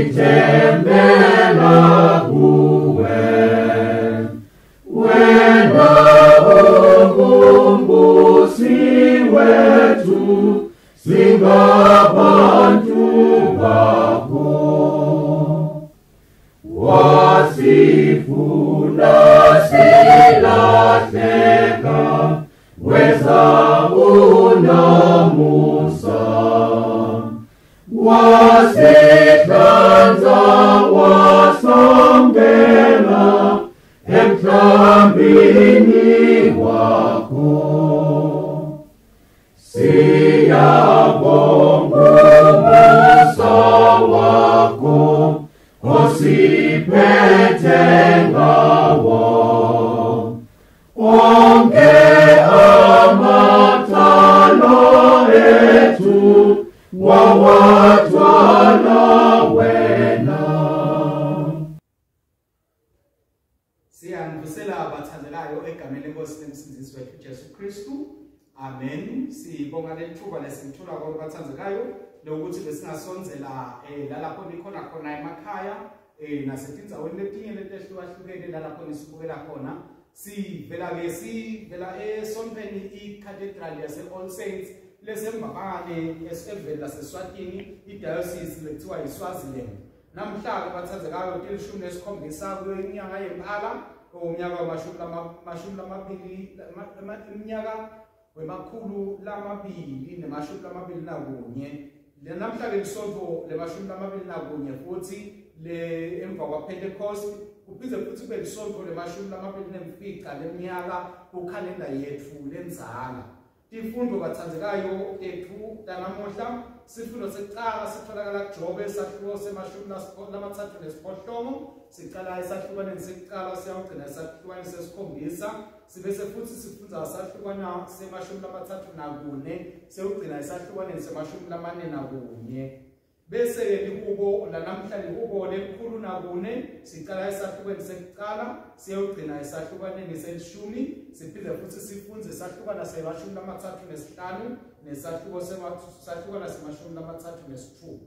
Sithembela kuwe, wena ungumbusi wethu, singabantu bakho. Wasifuna silahleka, weza unomusa. Wasihlanza wasongela emhlambini wakho. Siyabonga umusa wakho osiphethe ngawo. Onke amathalo ethu wawathwala wena. Siyanivusela abathandekayo egameni lenkosi nemsindisi wethu Jesu Kristu. Amen. Sibonga lethuba lesilithola kwabathandekayo lokuthi besingasondzela lalapho nikhona khona emakhaya nasetindzaweni letinye letehlukahlukene lalapho nisibukela khona. Sivela ke sivela esontweni iCathedral yase All Saints leseMbabane esevela laseSwatini, idiocese lekuthiwa yiSwaziland. Namhla bathandekayo 17 kuyo iminyaka yeMphala, umnyaka wamashumi iminyaka wemakhulu 221. Namhla ke lisonto le-21 futhi le emva kwaPentecost, kuphinde futhi kube lisonto le-25 leminyaka kukhalenda yethu lenzala. Tifundo bathandekayo tethu tanamuhla, sifundo sekucala sitholakala kuJobe sahluko se-38, sicala esahlukwaneni sekucala siyawugcina esahlukwaneni sesikhombisa, sibese futhi sifundza sahlukwana se-34 siyawugcina esahlukwaneni se-41. Bese ke lihubo lanamhla lihubo le-104 sicala esahlukweni sekucala siyawugcina esahlukwaneni se-10, siphinde futhi sifunze isahlukwana se-35 nesahluko sahlukwana se-36.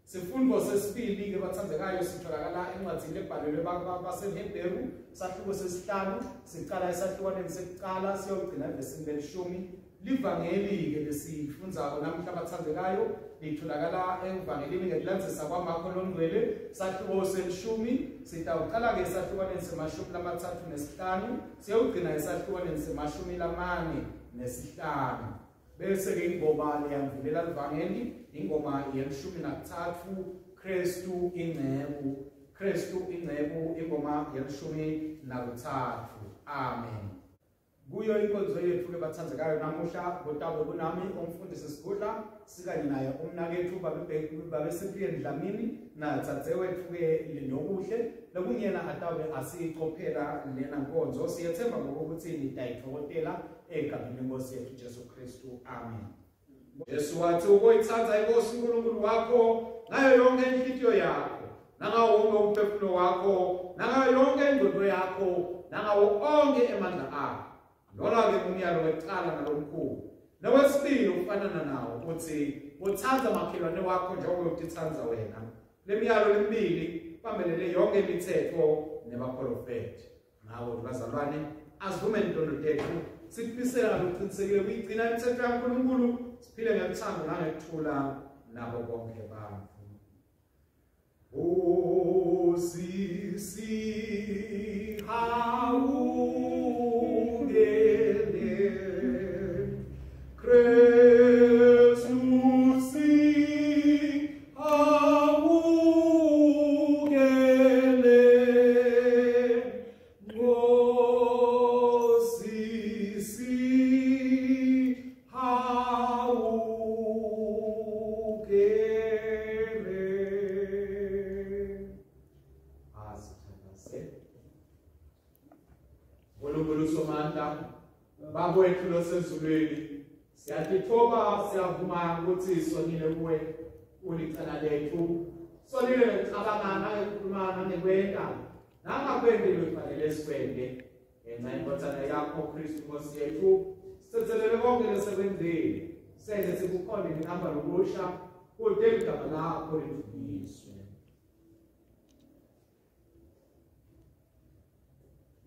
Sifundo sesibili ke bathandekayo sitholakala encwadini ebhalelwe baseHebheru sahluko sesihlanu, sicala esahlukwaneni sekucala siyawugcina evesini le-10. Livangeli ke lesifundzako namhla bathandekayo litholakala evangelini ngekulandzisa kwaMakho longcwele sahluko se-10, sitawucala ke esahlukwaneni se-35 siyawugcina esahlukwaneni se-45. Bese ke ingoma leyandulela livangeli, ingoma ye-13, Kristu ingceku, Kristu ingceku, ingoma ye-13. Amen. Kuyo inkonzo yethu ke bathandekayo namuhla kotabo kunami umfundisi Sigudla sikanye naye umnakethu babe Cyprian Dlamini natsadzewethu ke Lindokuhle lokunyena atabe asicophela lena nkonzo. Siyethemba ngokuthi nitayithokozela egameni lenkosi yethu Jesu Kristu. Amen. Jesu wathi uboyithatha inkosi uNkulunkulu wakho ngayo yonke inhliziyo yakho, nangawo wonke umphefumulo wakho, nangayo yonke ingqondo yakho, nangawo onke emandla akho. Lona ke umyalo wekucala nalomkhulu. Nowesibili ufanana nawo uthi uthanda makhelwane wakho njengoba utithanda wena. Lemiyalo lemibili bambelele yonke imithetho nebaprofeti. Ngawo bazalwane asivume intondo tethu sikufisela ngokuqinisekile kuyigcina imithetho kaNkulunkulu, siphile ngethando nangekuthula nabo bonke abantu. Osisi haungele Kristu si haungele Osisi haungele. Asithandaze. uNkulunkulu Somandla, Baba wethu losezulwini, siyatithoba siyavuma ukuthi sonile kuwe, ulicala lethu. Sonile ngekucabanga nangekukhuluma nangekwenta nangakwendi lokufanele sikwente. Ngenxa yenkosana yakho Kristu Nkosi yethu, sithethelele konke lesekwenzile, senze sikukhonde ngihamba lokusha kude igama lakho lidunyiswe.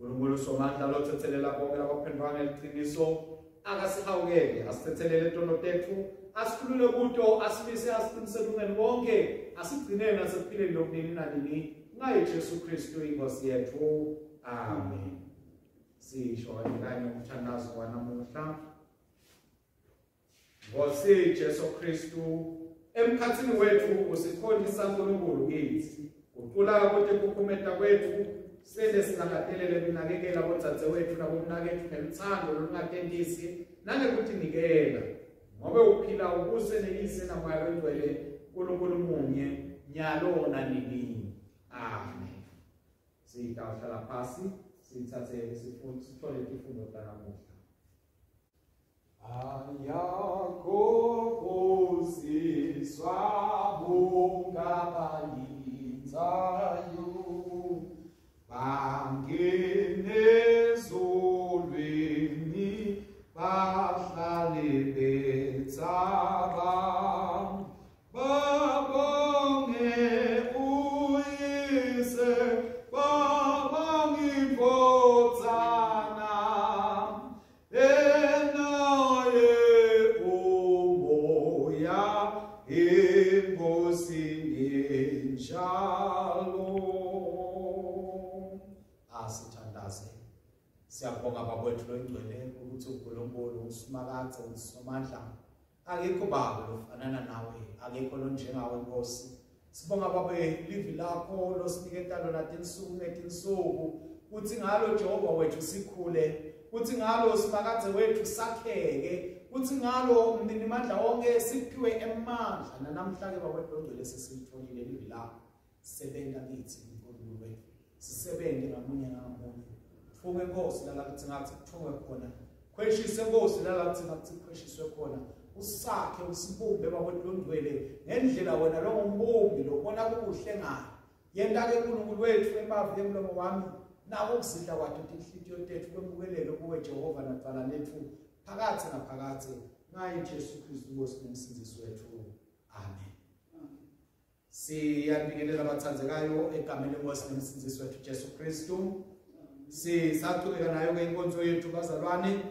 uNkulunkulu somandla lothethelela bonke labaphendvanga ngeliciniso akasihawukele asithethelele tono tethu asikhulule kuto asimise asiqinise elungeni bonke asigcine nasekuphileni lokunini nanini ngaye Jesu Kristu inkosi yethu. Amen. Sisho kanye umthandazo wanamuhla. Nkosi Jesu Kristu, emkhathini wethu usikhonisa uNkulunkulu kithi. Ucula ukuthi kukhumeta kwethu sele silangatelele kunakekela bodzadzewethu nabomnakethu ngeluthando olungatentisi nangekutinikela, ngobe uphila ubuse neyise namoya longcwele uNkulunkulu munye nyalo nanini. Amen. Sitawuhlala phasi sithathe sithole isifundo sanamuhla. Ayakho busiswa bungabayinzayo bangene ezulwini bahlale bethaba babonge uyise babonge indvodzana enaye umoya enkosini njalo. Asithandaze. Siyabonga Baba wethu longcwele ukuthi uNkulunkulu usimakathe usomandla, akekho Baba lofanana nawe, akekho lonjengawe Nkosi. Sibonga Baba livi lakho losiniketa lona tinsuku ngetinsuku, kuthi ngalo Jehova wethu sikhule, kuthi ngalo simakathe wethu sakheke, kuthi ngalo umninimandla wonke siphiwe emandla. Nanamhla ke Baba wethu longcwele sesilitholile livi lakho, sebenza kithi uNkulunkulu wethu, sisebenze ngamunye ngamunye. Thunge Nkosi lala kuthi ngathi kuthungwe khona, khweshise Nkosi lala kuthi ngathi khweshiswe khona, usakhe usibumbe Baba wethu longcwele ngendlela wena longumbumbi lobona kukuhle ngayo. Yenta ke uNkulunkulu wethu emavi emlomo wami nako ukuzidla kwathu inhliziyo tethu kwemukeleke kuwe Jehova nadala lethu phakathi naphakathi ngaye Jesu Kristu Nkosi nomsindisi wethu. Amen. Siyabingelela abathandekayo egameni lenkosi nomsindisi wethu Jesu Kristu. Sisaqhubeka nayo ke inkonzo yethu bazalwane.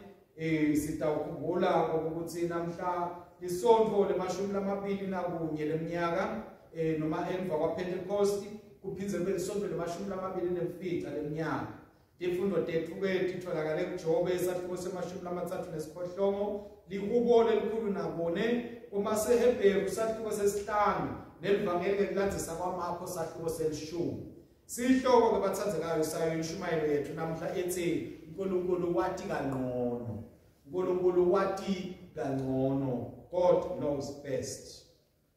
Sitawukhumbula ukuthi namhla isonto lemashumi lamabili nakunye leminyaka noma emva kwaPentecost kuphindze kube isonto lemashumi lamabili nemfica leminyaka. Tifundo tethu ke titholakale kuJobe isahluko semashumi lamathathu nesiphohlongo, lihubo lelikhulu nakune, kumaseHebheru isahluko sesihlanu, nelivangeli ngekulandzisa kwaMakho sahluko selishumi. Sihloko ke bathandekayo sayo inshumayelo yethu namhla ethi uNkulunkulu wati kangcono. uNkulunkulu wati kangcono. God knows best.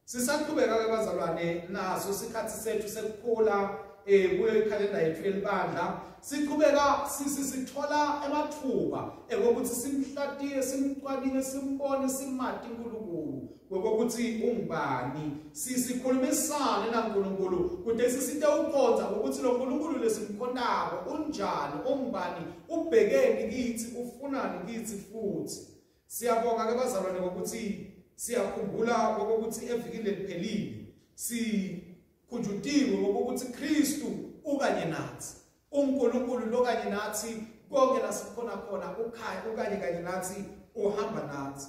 Sisaqhubeka ke bazalwane naso isikhathi sethu sekukhula kuyo ikhalenda yethu yelibandla. Siqhubeka sithola emathuba ekokuthi simhlatiye, simcwaninge, simbone, simati uNkulunkulu ngokuthi ungubani, sisikhulumisane naNkulunkulu kude sisite uqonda ukuthi lo nkulunkulu lesimkhonako unjani, ungubani, ubhekeni kithi, ufunani kithi futhi. Siyabonga ke bazalwane ngokuthi siyakhumbula ngokuthi evikini leliphelile sikhunjutiwe ngokuthi Kristu ukanye nathi, uNkulunkulu lokanye nathi konke la sikhona khona ukhaya ukanye kanye nathi, uhamba nathi.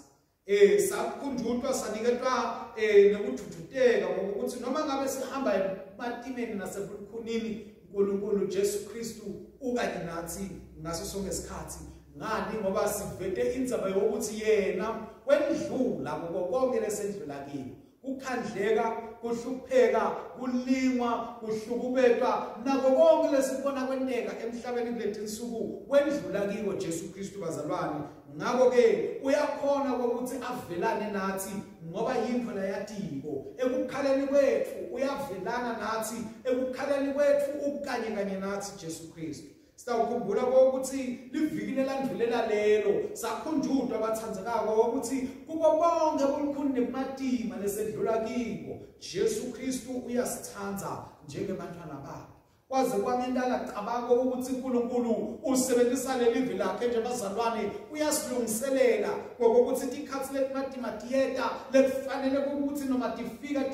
Sakhunjutwa saniketwa nokududuteka ngokuthi noma ngabe sihamba ematimeni nasebukhunini uNkulunkulu Jesu Kristu ukanye nathi ngaso sonke isikhathi. Ngani? Ngoba sivete indzaba yokuthi yena wendlula kuko konke lesendlula kiyo, kukhandleka, kuhlupheka, kulingwa, kuhlukubetwa nako konke lesibona kwenteka emhlabeni kuletinsuku wendlula kiwo Jesu Kristu bazalwane. Ngakho ke uyakhona ukuthi avelane nathi ngoba yinto layatiko ekukhaleni kwethu, uyavelana nathi ekukhaleni kwethu, ukanye kanye nathi Jesu Kristu. Sitawukhumbula ukuthi liviki lelandvulela lelo sakhunjudwa abathandzekako ukuthi kubo bonke bulukhuni nebumatima lesedlula kibo Jesu Kristu uyasithanda njengebantwana bakhe. Kwaze kwangentala cabanga ukuthi uNkulunkulu usebenzisa leli livi lakhe nje bazalwane, uyasilungiselela ngokuthi tikhathi letimatima tiyeta lekufanele ukuthi noma tifika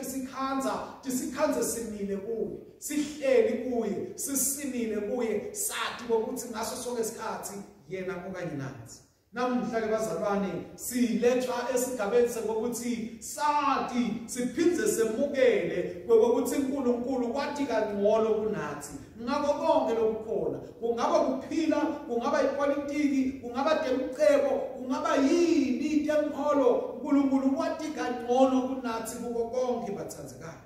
tisikhanza simile kuye. sihleli kuye, sisimile kuye, sathi ukuthi ngaso sonke isikhathi yena okanye nathi. Namuhla ke bazalwane silethwa esigabeni sokuthi sathi siphindze semukele ngokuthi uNkulunkulu kwathi kangcono kunathi ngakho konke lokukhona, kungaba kuphila, kungaba ipolitiki, kungaba temcebo, kungaba yini temkholo, uNkulunkulu kwathi kangcono kunathi kuko konke bathanzekayo.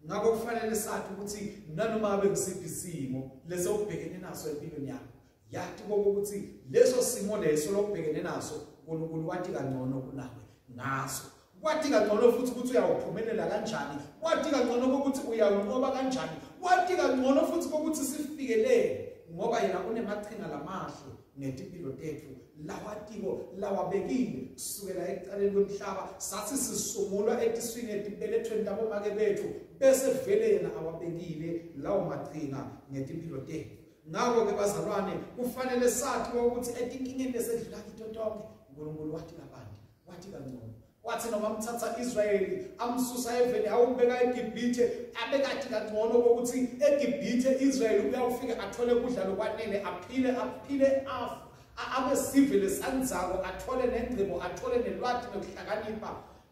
Ngakho kufanele sathi ukuthi nanoma abe ngisiphi isimo leso ubhekene naso empilweni yakho, yathi ukuthi leso simo leso lokubhekene naso uNkulunkulu wathi kangcono kunawe ngaso, wathi kangcono futhi ukuthi uyawuphumelela kanjani, wathi kangcono ukuthi uyawunqoba kanjani, wathi kangcono futhi ukuthi sifikelele, ngoba yena unemaqhinga lamahle ngetimpilo tethu lawatiko lawabekile kusukela ekuqaleni kwemhlaba. Sathi sisungulwa etiswini etibelethweni labomake bethu, bese vele yena awabekile lawo maqhinga ngetimpilo tethu. Ngakho ke bazalwane kufanele sathi ukuthi etinkingeni lesedlula kito tonke uNkulunkulu wathi kabanti, wathi kangcono. Wathi noma amthatha Israyeli amsusa eveni awumbeka eGibhithe, abekathi kangcono ukuthi eGibhithe Israyeli uyawufika athole kudla lokwanele, aphile aphile abe sive lesandzako, athole nengcebo, athole nelwati nokuhlakanipha.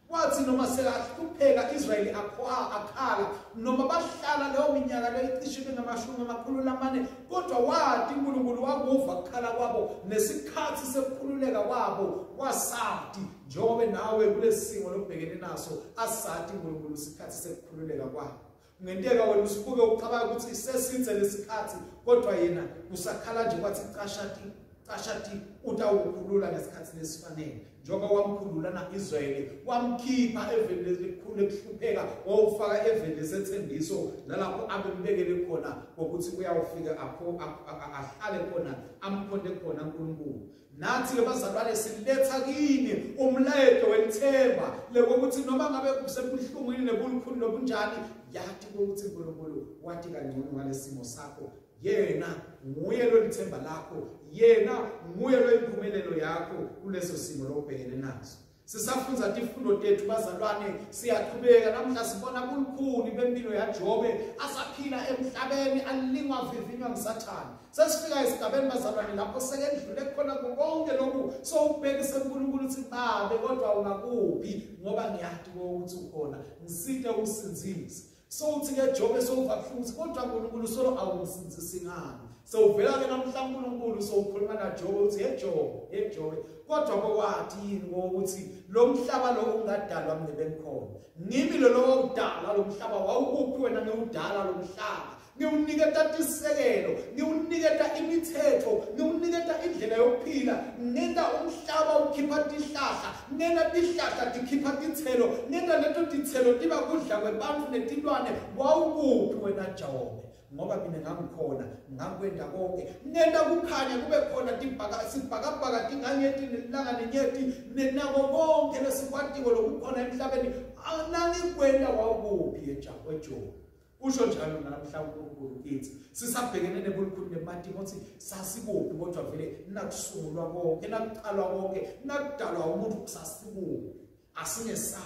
Wathi noma sekahlupheka Israyeli akhala, noma bahlala leyo minyaka leyicishe bengamashumi amakhulu lamane, kodwa wathi uNkulunkulu wakuva kukhala kwabo nesikhathi sekukhululeka kwabo wasathi. Njengoba nawe kulesimo lokubhekene naso, asathi uNkulunkulu isikhathi sekukhululeka kwabo. Kungenteka wena usibuke ucabanga ukuthi sesinze lesikhathi, kodwa yena usakhala nje kwathi cashati cashati, utawukhulula ngesikhathi lesifanele. Njengoba wamkhulula na-Israyeli, wamkhipha eveni lelikhulu ekuhlupheka, wawufaka eveni lesethembiso nalapho abembekele khona ngokuthi uyawufika ahlale khona, amkhonde khona uNkulunkulu. Nathi-ke bazalwane siletha kini umlayeto welithemba lekokuthi noma ngabe kusebuhlungwini nebulukhuni lobunjani, yathi ukuthi uNkulunkulu wathi kangcono ngalesimo sakho. Yena nguye lo lithemba lakho, yena nguye lo impumelelo yakho kuleso simo lokubhekene naso. Sisafunza tifundo tethu bazalwane, siyaqhubeka namhla sibona bulukhuni bempilo yaJobe asaphila emhlabeni, alingwa vivinywa nguSathane. Sesifika esigabeni bazalwane lapho sekedlule khona konke lokhu, sowubhekise uNkulunkulu uthi babe kodwa ungakuphi, ngoba ngiyathi ukuthi ukhona, ngisite usinzise. Sowuthi ke Jobe sowuva buhlungu, kodwa uNkulunkulu solo awungisinzisi ngani. Sowuvela ke namhla uNkulunkulu sowukhuluma naJobe uthi hey Jobe, hey Jobe, kodwa kokwathi yini ngokuthi lo mhlaba lo ungadalwa mina bengikhona, ngimi lo lowawudala lo mhlaba, wawukuphi wena ngiwudala lo mhlaba, ngiwuniketa tisekelo, ngiwuniketa imithetho, ngiwuniketa indlela yokuphila, ngenta umhlaba ukhipha tihlahla, ngenta tihlahla tikhipha tithelo, ngenta leto tithelo tiba kudla kwebantfu netilwane. Wawukuphi wena Jobe? Ngoba mina ngangikhona, ngakwenda konke, ngenta kukhanya kube khona, sibhakabhaka tinganyeti nelanga nenyeti nenako konke lesikwatiko lokukhona emhlabeni, nangikwenda wawukuphi eJobe? Usho njalo namhla uNkulunkulu kithi sisabhekene nebulukhuni nematimo, uthi sasikuphi kodwa vele nakusungulwa konke, nakuqalwa konke, nakudalwa umuntu sasikuphi? Asingesabi,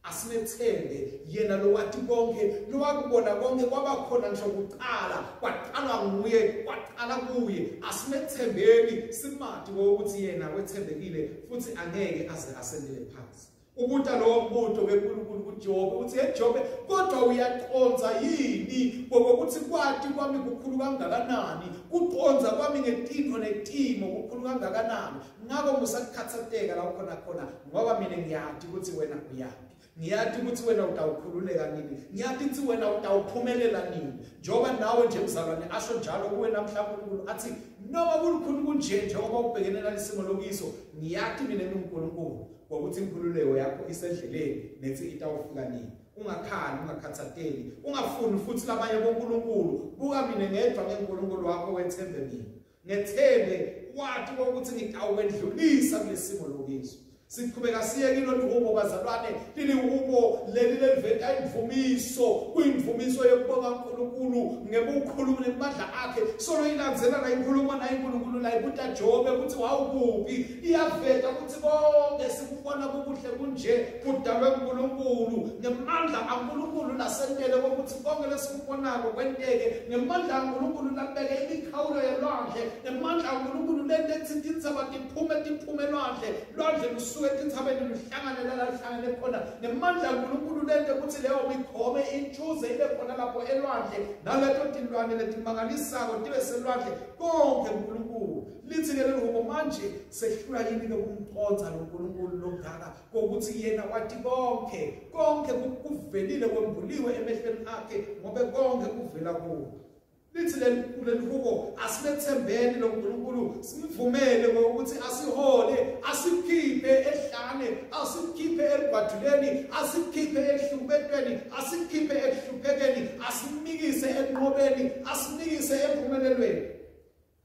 asimethembe yena lo wathi konke, lo wakubona konke kwaba khona ngisho kuqala, kwaqalwa nguye, kwaqala kuye. Asimethembeni, simathi ukuthi yena wethembekile futhi angeke aze asendele phansi. Ubuta lowo mbuto keNkulunkulu kuJobe uthi hey Jobe, kodwa uyaqonza yini ngokuthi kwati kwami kukhulu kangakanani, kuqonza kwami ngetinto netimo kukhulu kangakanani? Ngakho musakukhathatheka la ukhona khona, ngoba mina ngiyati ukuthi wena uyaphi, ngiyati ukuthi wena utawukhululeka nini, ngiyati ukuthi wena utawuphumelela nini. Njengoba nawe nje mzalwane asho njalo kuwe namhla uNkulunkulu athi noma kulukhulu kunje, njengoba ubhekene nalesimo lokiso, ngiyati mina nginguNkulunkulu ngokuthi inkululeko yakho isendleleni nethi itawufika nini. Ungakhali, ungakhathatheki, ungafuni futhi labanye boNkulunkulu, buka mina ngedwa ngeNkulunkulu wakho, wethembe mina, ngethembe wathi ukuthi ngitawukwendlulisa kulesimo lokiso. Siqhubeka siye kilo lihubo bazalwane, lili hubo leli leliveta imvumiso, kuyimvumiso yokubonga uNkulunkulu ngebukhulu nemandla akhe. Solo ilandzela la ikhuluma naye uNkulunkulu la ibuta Jobe ukuthi wawukuphi. Iyaveta ukuthi konke sikubona kukuhle kunje kudalwe uNkulunkulu ngemandla kaNkulunkulu lasentele ukuthi konke lesikubonako kwenteke, ngemandla kaNkulunkulu labeke imikhawulo yelwandle, ngemandla kaNkulunkulu lento ethi tintsaba tiphume elwandle, lwandle lusuke etintsabeni luhlangane la luhlangane khona, nemandla kaNkulunkulu lento ukuthi leyo mikhome intshuze ibe khona lapho elwandle, naleto tilwane letimangalisako tibe selwandle, konke uNkulunkulu. Lithi ke lelo manje sehlula yini ke kumqonza loNkulunkulu longaka kokuthi yena wathi konke konke kuvelile kwembuliwe emehlweni akhe ngoba konke kuvela kuye. Lithi leli hubo asimethembeni loNkulunkulu, simvumele ngokuthi asihole, asikhiphe ehlane, asikhiphe elugwaduleni, asikhiphe ehluphekweni, asikhiphe ekuhluphekeni, asimikise enqobeni, asimikise empumelelweni.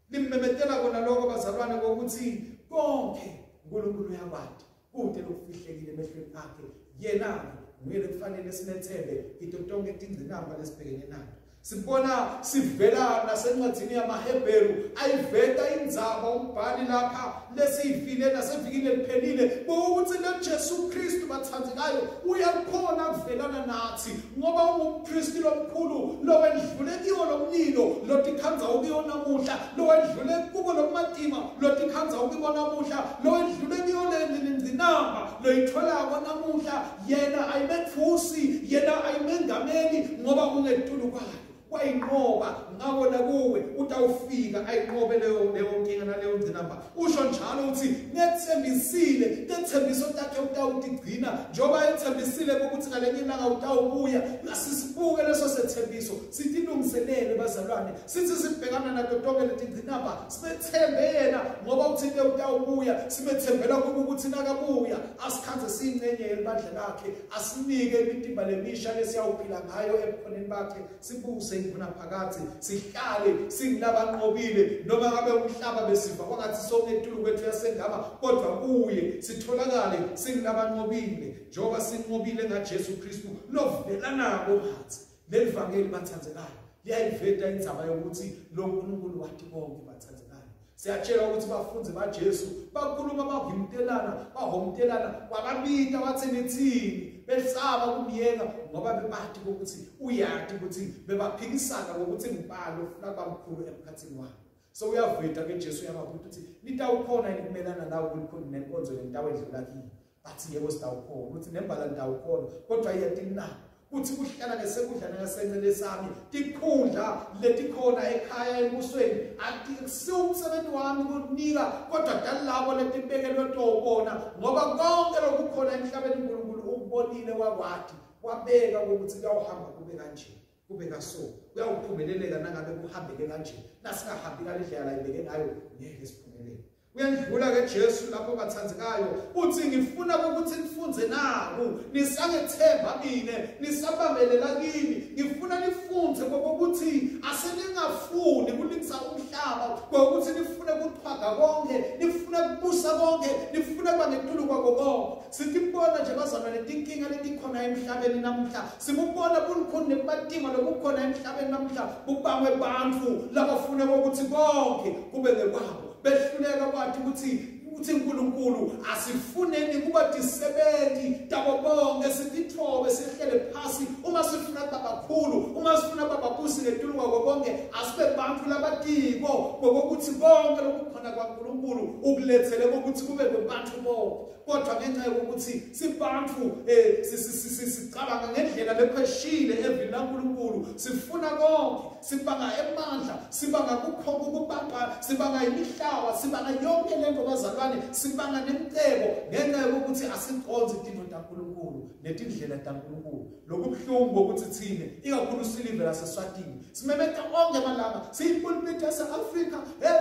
Limmemetela kona lokho bazalwane ngokuthi konke uNkulunkulu uyakwati, kude lokufihlekile emehlweni akhe. Yena nguye kufanele simethembe into tonke tingcinamba lesibhekene nayo. Sibona sivela nasencwadini yamaHebheru ayiveta indzaba umbhali lapha lesiyifile nasevikini eliphelile ukuthi lo Jesu Kristu bathandekayo uyakhona kuvelana nathi ngoba ungumpristi lomkhulu lowendlule kiwo lomlilo lotikhandza ukiwo namuhla, lowendlule kubo lokumatima lotikhandza ukiwo namuhla, lowendlule kiwo lengcinamba loyitholako namuhla. Yena ayimethusi, yena ayimengameli ngoba ungetulu kwayo wayinqoba. Ngakho kuwe utawufika ayinqobe leyo nkinga naleyo ngcinamba. Usho njalo uthi nethembisile, tethembiso takhe utawutigcina njengoba ethembisile ukuthi ngalenye ilanga utawubuya. Asisibuke leso sethembiso, sitilungiselele bazalwane, sithi sibhekana nato tonke letingcinamba simethembe yena ngoba uthinte utawubuya. Simethembela ukuthi nakabuya asikhanze siyingcenye yelibandla lakhe, asinike imitimba lemisha lesiyawuphila ngayo ebukhoneni bakhe, sibuse phakathi, sihlale singulabanqobile noma ngabe umhlaba besiva kwangathi sonke etulu kwethu yasengaba, kodwa kuye sitholakale singulabanqobile njengoba sinqobile ngaJesu Kristu lovelanako nathi. Leli vangeli bathandekayo liyayiveta indzaba yokuthi lo nkulunkulu wathi konke bathandekayo. Siyatshela ukuthi bafunzi baJesu bakhuluma bahimtelana bahomtelana wababita wathi nithini, besaba kumyeka ngoba bebathi ukuthi uyati ukuthi bebaphikisana ngokuthi ngibalo ufuna bamkhulu emkhathini wabo. So uyaveta ke Jesu uyababuza ukuthi nitawukhona yini kumelana nawo kulikhona nenkonzo lentawo edlula kini. Bathi yebo sitawukhona, ukuthi nembala nitawukhona, kodwa iyatina kuthi kuhlala ngesekudla nangasencele sami tikhundla letikhona ekhaya embusweni akusiwo umsebenzi wami ukunika, kodwa dalabo letibekelwe tobona ngoba konke lokukhona emhlabeni uNkulunkulu ukubonile wakwati wabeka ukuthi kuyawuhamba kube kanje kube kaso, kuyawuphumeleleka nangabe kuhambeke kanje, nasingahambi ngale ndlela ibeke ngayo ngeke siphumelele. Uyandlula ke Jesu lapho bathandekayo uthi ngifuna ukuthi nifunze naku, nisangethemba mina, nisabambelela kimi, ngifuna nifunze ngokuthi aseningafuni kulingisa umhlaba, ngokuthi nifune kuqhwaga konke, nifune kubusa konke, nifune kuba ngetulu kwako konke. Sitibona nje bazalwane letinkinga letikhona emhlabeni namuhla, simubona bulukhuni nekumatima lokukhona emhlabeni namuhla bubangwe bantfu labafuna ukuthi konke kube ngekwabo. Behluleka kwathi ukuthi uNkulunkulu asifuneni kuba disebenzi tabo bonke, sitithobe sihlele phasi. Uma sifuna babakhulu, uma sifuna bababusi ngetulu kwako konke, asibe bantu labatiko ngokuthi konke lokukhona kwaNkulunkulu ukulethele ukuthi kube kubantu bonke. Kodwa ngenxa yokuthi sibantu sicabanga ngendlela lepheshile evini laNkulunkulu, sifuna konke, sibanga emandla, sibanga kukhokubamba, sibanga imihlaba, sibanga yonke lento bazalwane, sibanga nemcebo ngenxa yokuthi asiqonzi izinto zaNkulunkulu netindlela zaNkulunkulu. Lokubuhlungu ukuthi thina ikakhulu silive laseSwatini simemeta onke amalanga siyipulpit yase-Afrika,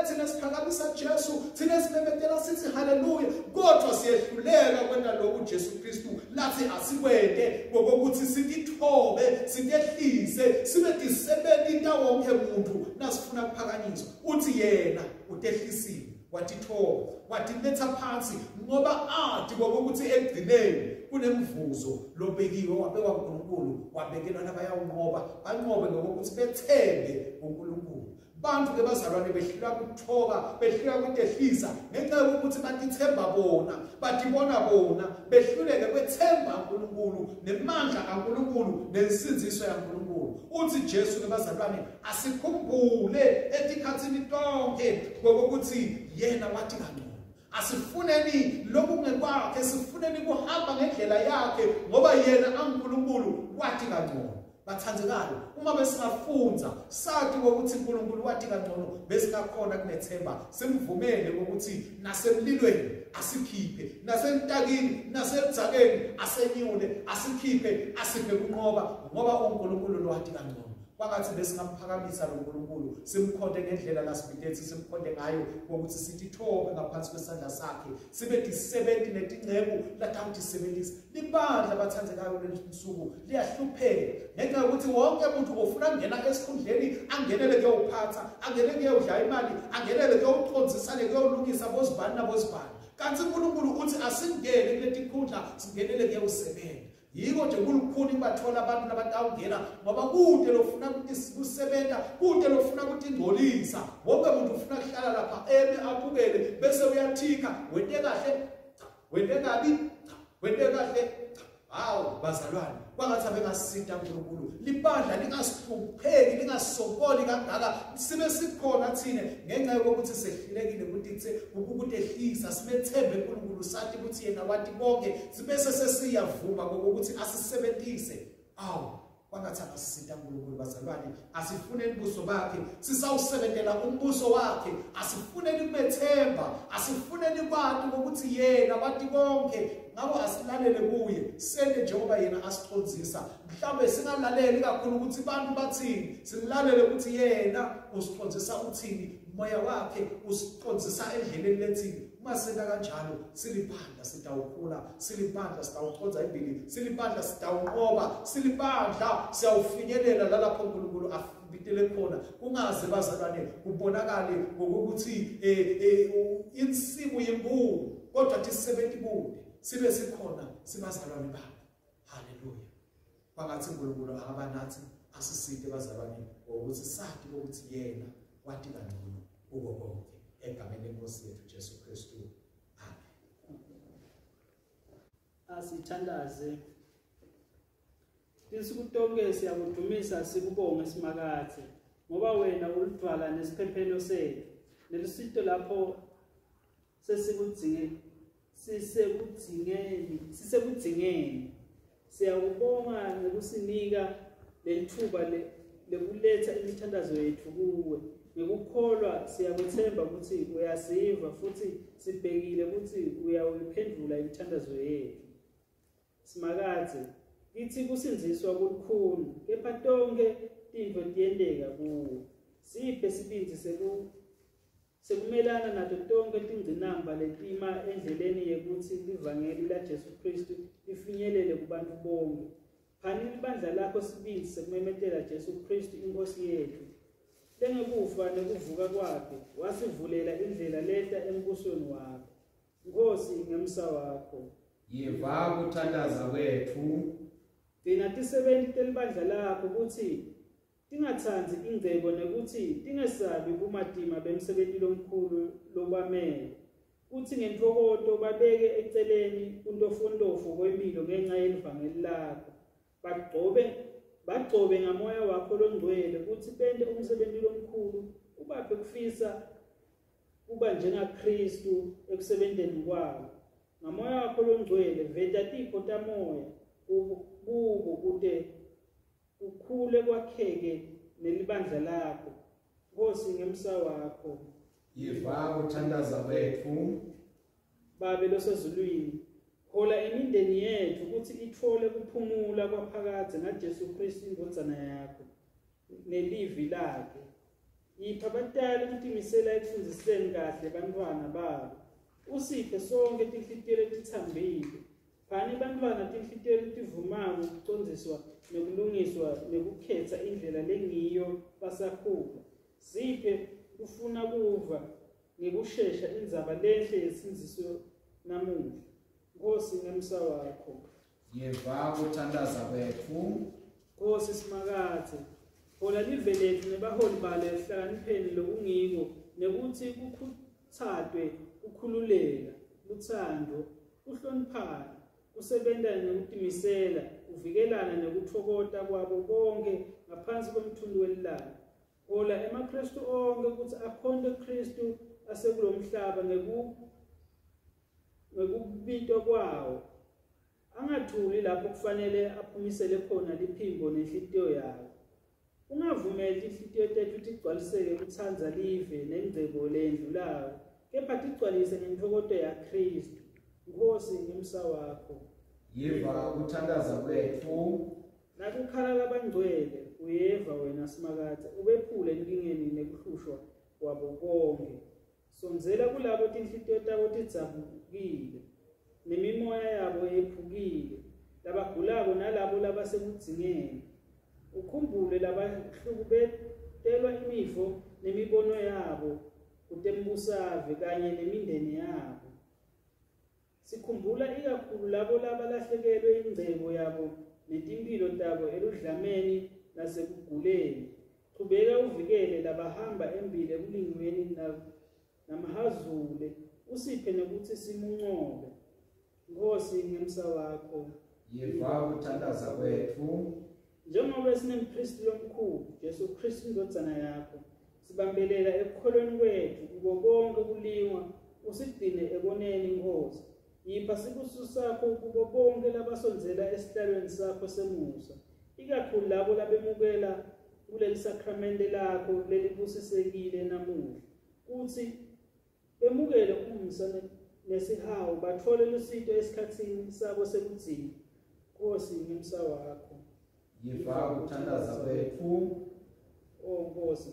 thina siphakamisa Jesu, thina simemetela sithi haleluya, kodwa siyehluleka kwenta lokhu Jesu Kristu lathi asikwente ngokuthi sitithobe, sitehlise, sibe disebenzi wonke umuntu nasifuna kuphakanyiswa. Uthi yena utehlisile Watithoba, watiletha phansi ngoba athi ngokuthi ekugcineni kunemvuzo lobekiwe wabekwa uNkulunkulu, wabekelwa labayawunqoba, banqobe ngokuthi bethembe uNkulunkulu. Bantu ke bazalwane behlulwa ukuthoba, behlulwa ukutehlisa ngenxa yokuthi batithemba bona, batibona bona, behluleke kwethemba uNkulunkulu nemandla kaNkulunkulu nensindiso yaNkulunkulu. Uthi Jesu ke bazalwane asikhumbule etikhathini tonke ngokuthi yena wathi kangcono. Asifuneni lokungekwakhe, sifuneni kuhamba ngendlela yakhe ngoba yena anguNkulunkulu wathi kangcono. Bathandekayo, uma besingafunza sathi ukuthi uNkulunkulu wathi kangcono, besingakhona kunethemba, simvumele ukuthi nasemlilweni asikhiphe, nasentakini, nasekudzakeni asenyule, asikhiphe, asiphe kunqoba ngoba uNkulunkulu lo wathi kangcono. Kwangathi besingamphakamisa lo Nkulunkulu, simkhonde ngendlela lasibitethi simkhonde ngayo ngokuthi sitithobe ngaphansi kwesandla sakhe, sibe disebenti netinceku latawutisebenzisa. Libandla bathandekayo leli nsuku liyahlupheka ngenxa yokuthi wonke umuntu ofuna kungena esikhundleni angenele kuyowuphatha, angenele kuyowudla imali, angenele kuyowucondzisa, kuyowulungisa bozibani nabozibani. Kanti uNkulunkulu uthi asingene kuleti khundla, singenele kuyowusebenza. Yiko nje kulukhuni kubathola abantu labatawungena ngoba kude lofuna kusebenza, kude lofuna kutingcolisa. Wonke umuntu ufuna kuhlala lapha eme abukele bese uyathika, wente kahle, wente kabi, wente kahle. Hawu bazalwane, kwangathi abengasita uNkulunkulu. Libandla lingasihlupheki, lingasokoli kangaka, sibe sikhona thine ngenxa yokuthi sehlulekile ukutehlisa, simethembe uNkulunkulu, sathi ukuthi yena wathi konke, sibese sesiyavuma ngokuthi asisebenzise. Awu kwangathi angasita uNkulunkulu bazalwane, asifuneni ubuso bakhe, sisawusebentela umbuso wakhe, asifuneni kumethemba, asifuneni kwati ukuthi yena wathi konke. Ngakho asilalele kuye, sende njengoba yena asicondzisa. Mhlawumbe singalaleli kakhulu ukuthi abantu bathini, silalele ukuthi yena usicondzisa uthini, moya wakhe usicondzisa endleleni lethini. Uma senta kanjalo silibandla sitawukhula, silibandla sitawuconza embili, silibandla sitawunqoba, silibandla siyawufinyelela lalapho uNkulunkulu afibitele khona. Kungaze bazalwane kubonakale ngokuthi insimu yenkulu kodwa tisebenti kude, sibe sikhona sibazalwane bakhe. Haleluya. Kwangathi uNkulunkulu angaba nathi, asisite bazalwane ngokuthi sathi ukuthi yena wathi kangcono kuko konke. Egameni lenkosi yethu Jesu Kristu, amen. Asithandaze. Tinsuku tonke siyakudumisa sikubonge Simakadze, ngoba wena ulidvwala nesiphephelo sethu, nelusito lapho sisekudzingeni. Siyakubonga ngekusinika lelithuba lekuletha imithandazo yethu kuwe. Ngekukholwa siyakuthemba ukuthi uyasiva futhi sibhekile ukuthi uyawuyiphendula imithandazo yethu. Simakadze, kithi kusindziswa kulukhuni, kepha tonke tintfo tiyenteka kuwe. Siphe sibindzi sekumelana nato tonke tingcinamba letima endleleni yekutsi livangeli laJesu Kristu lifinyelele kubantu bonke. Phani libandla lakho sibindzi sekumemetela Jesu Kristu inkosi yethu. Lengekufa nekuvuka kwakhe wasivulela indlela leta embusweni wakho. Nkosi, ngemsa wakho yiva kuthandaza kwethu. Gcina tisebenti telibandla lakho kutsi tingatsandzi ingcebo nekutsi tingesabi bumatima bemsebenti lomkhulu lobamele, kutsi ngentfokoto babeke eceleni kuntofontofo kwempilo ngenxa yelivangeli lakho. Bagcobe ngamoya wakho longcwele kutsi bente umsebenti lomkhulu, ubaphe kufisa kuba njengaKristu ekusebenteni kwabo. Ngamoya wakho longcwele veta tipho tamoya kubo kute kukhule kwakheke nelibandla lakho. Nkosi, ngemsa wakho yiva kuthandaza kwethu. Babe losezulwini, hola imindeni yethu kutsi itfole kuphumula kwaphakadze ngaJesu Kristu indvodzana yakho nelivi lakhe. Ipha batali kutimisela ekufundziseni kahle bantfwana babo. Usiphe sonke tinhlitiyo letitsambile. Phani bantfwana tinhlitiyo letivumako kucondziswa nekulungiswa nekukhetsa indlela lengiyo basakhula. Siphe kufuna kuva ngekushesha indzaba lenhle yesindziso namuhla. Nkosi ngemsa wakho. Yeva kuthandaza kwetfu. Nkosi Simakadze, hola live letfu nebaholi balo ekuhlakanipheni lokungiko nekutsi kukhutsatwe kukhululeka, lutsandvo, kuhloniphana, kusebenta nekutimisela, kuvikelana nekutfokota kwabo bonkhe ngaphansi kwemthunzi welilanga. Hola emaKristu onkhe kutsi akhonte Kristu asekulomhlaba ngekubitwa kwawo, angathuli lapho kufanele aphumisele khona liphimbo nenhlitiyo yawo. Ungavumeli tinhlitiyo tetfu tigcwaliseke kutsandza live nengcebo leyendlulako, kepha tigcwalise ngentfokoto yaKristu. Nkosi ngemsa wakho. Yiva kuthandaza kwetfu. Nakukhala labangcwele uyeva wena Simakadze, ubephule enkingeni nekuhlushwa kwabo konkhe. Sondzela kulabo tinhlitiyo tabo tidzabukile nemimoya yabo yephukile, labagulako nalabo labasekudzingeni. Ukhumbule labahlukubetelwa imifo nemibono yabo kutembusave kanye nemindeni yabo. Sikhumbula ikakhulu labo labalahlekelwe ingcebo yabo netimphilo tabo eludlameni nasekuguleni. Chubeka uvikele labahamba embili ekulingweni namahazule, usiphe nekutsi simuncobe. Nkosi ngemsa wakho. Yiva kuthandaza kwetfu. Njengoba sinempristi lomkhulu Jesu Kristu indvodzana yakho, sibambelela ekukholweni kwetfu kuko konke kulingwa, usigcine ekoneni Nkosi. Yipha sibusiso sakho kubo bonke labasondzela esihlalweni sakho semusa, ikakhulu labo labemukela kuleli sakramente lakho lelibusisekile namuhla, kutsi bemukele umusa nesihawu, batfole lusito esikhatsini sabo sekudzinga. Nkosi ngemsa wakho. Yiva kuthandaza kwetfu. O Nkosi,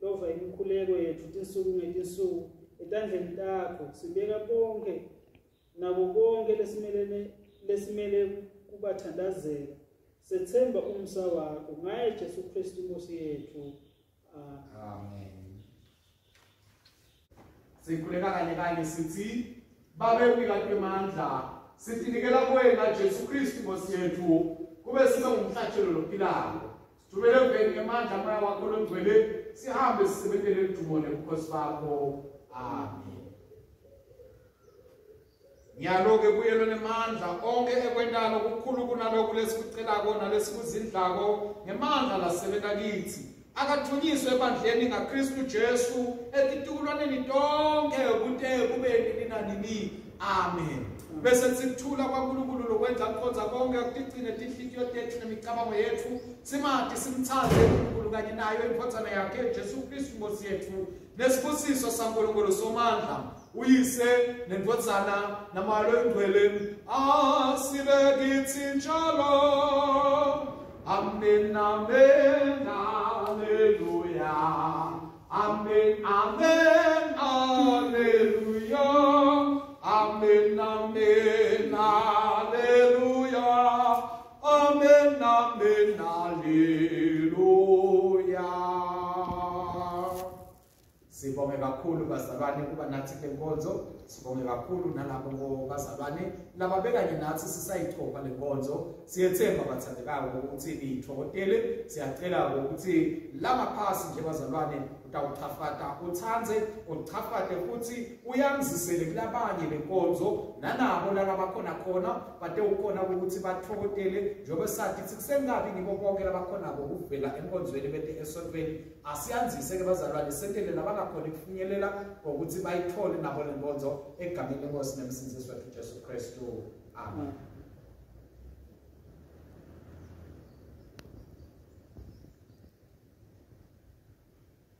lova imikhuleko yetfu tinsuku ngetinsuku etandleni takho sibeka bonke nabo bonke lesimele kubathandazela. Sethemba umsa wakho ngaye Jesu Kristu Nkosi yetfu. Amen. Sikhuleka kanye kanye sithi Babe mnikati wemandla, sitinikela kuwena Jesu Kristu Nkosi yetfu, kube sibe ngumhlatshelo lophilako. Sithumele eveni ngemandla moya wakho longcwele, sihambe sisebentele ludumo nebukhosi bakho. Amen. Ngiyaloke kuyelo nemandla onke ekwentalo kukhulu kunaloku lesikucelako nalesikuzindlako ngemandla lasebenta kitsi. Akathunyiswe ebandleni ngaKristu Jesu etitukulwaneni tonke kute kube nini nanini. Amen. Bese sikuthula kwaNkulunkulu lokwenza kukhonza konke kutigcine tinhlitiyo tetfu nemicabango yetfu, simati simtsandze uNkulunkulu kanye nayo indvodzana yakhe Jesu Kristu Nkosi yetfu, nesibusiso saNkulunkulu Somandla, uyise nendvodzana naMoya loyiNgcwele, asibe kitsi njalo. Amen, amen, hallelujah. Amen, amen, hallelujah. Amen, amen, hallelujah. Amen, amen, hallelujah. Sibonge kakhulu bazalwane kuba nathi kule nkonzo, sibonge kakhulu nalabo bazalwane lababekanye nathi sisayichopha le nkonzo. Siyethemba bathandekayo ukuthi niyithokozele. Siyacela ukuthi langaphasi nje bazalwane utawuchafata utsandze uchafate futhi uyanzisele kulabanye le nkonzo, nanabo lalabakhona khona bate ukhona ukuthi bathokozele, njengoba sathi kusengabi ngibo bonke labakhona ukuvela enkonzweni bete esontweni. Asiyanzise ke bazalwane, sentele labangakhona ukufinyelela ngokuthi bayithole nabo le nkonzo egameni lenkosi nemsindzisi wethu Jesu Kristu. Amen.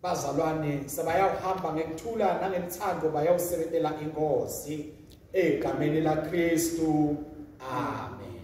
Bazalwane sebayawuhamba ngekuthula nangelithando, bayawusebentela inkosi egameni laKristu. Amen.